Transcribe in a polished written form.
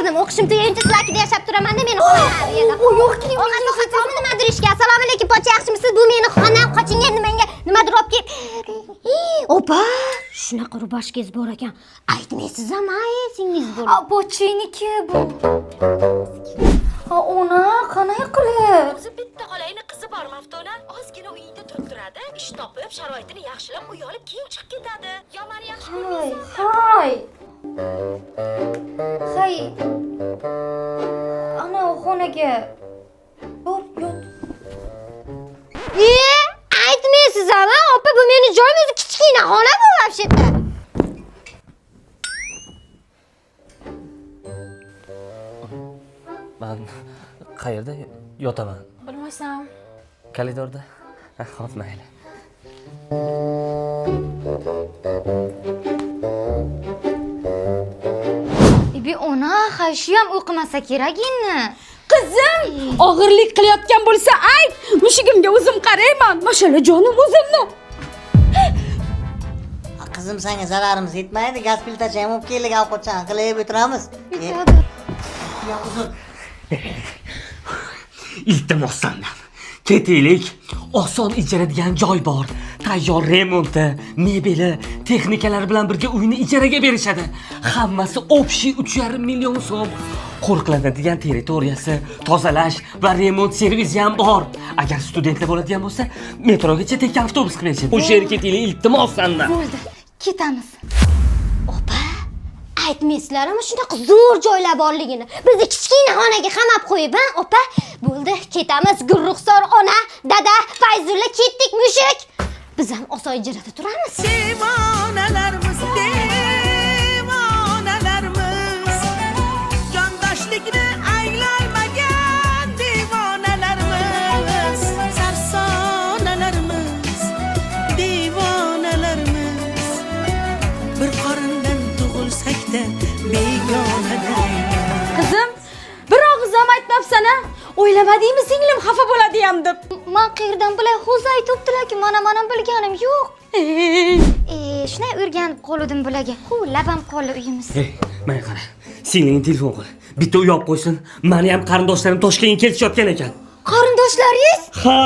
Kirdim, o'qishim tugaguncha sizlarnikida yashab turaman-da, meni xonam. Yo'q, keyin Ovqat ovqat soldi nimadir ishga. Assalomu alaykum, pochcha, yaxshimisiz? Bu meni xonam, qoching endi menga nimadir olib kelib. Opa, shunaqa rubashkangiz bor ekan. Aytmaysiz ham, ay, singlingiz bo'lib. A, pochchaniki bu. Ha, ona, qanday qilib? O'zi bitta xolayni qizi bor Maftuna. Ozgina uyingda turib turadi, ish topib, sharoitini yaxshilab uy olib keyin chiqib ketadi. Yo mani yaxshi Hay, hay. Hay. Ana xonaga bor, yot. E, aytmaysiz ham, opa, bu meni joyim, o'zi kichkina xona bu вообще-то. Man qayerda yotaman? Bilmasam. Koridorda. Ha, Xo'p, mayli. Ibi ona, hay shu ham o'qimasa kerak endi. Qizim, og'irlik qilayotgan bo'lsa ayt. Mushugimga o'zim qarayman. Mashallah jonim o'zimni. Qizim, senga zararimiz yetmaydi. Gaz plitacha ham olib keldik, ovqatchani qilib o'tiramiz. Ya uzr. Iltimos sandan. Ketaylik. Oson ijaradigan joy bor. Tayyor remonti, mebeli, texnikalar bilan birga uyni ijaraga berishadi. Hammasi общий 3,5 million so'm. Qo'riqlanadigan territoriyasi, tozalash va remont servisi ham bor. Agar studentlar bo'ladigan bo'lsa, metrogacha tekin avtobus qilib berishadi. O'sha yerga ketaylik, iltimos sandan. Bo'ldi, ketamiz. Opa, aytmaysizlarmi shunaqa zo'r joylar borligini? Bizni kichkina xonaga qamab qo'yib, ha, opa? Bo'ldi, ketamiz. Gulruxsor ona, dada, Fayzulla, ketdik mushuk. Biz ham oson ijarada turamiz. Devonalarmiz, devonalarmiz. Jondoshlikni anglolmagan devonalarmiz. Sarsonalarmiz, devonalarmiz. Bir qorindan tug'ilsak-da begonaday. Qizim, bir og'iz ham aytmabsan-a? O'ylamadingmi singlim xafa bo'ladi ham deb? Man qayerdan bilay, xo'za aytibdilar-ki, mana bilganim yo'q. Ey, Shunday o'rganib qoldim bularga. Huvlab ham qoldi uyimiz. Ey, menga qara. Singlingga telefon qil. Bitta uy olib qo'ysin. Mani ham qarindoshlarim Toshkentga kelishayotgan ekan. Qarindoshlaringiz? Ha.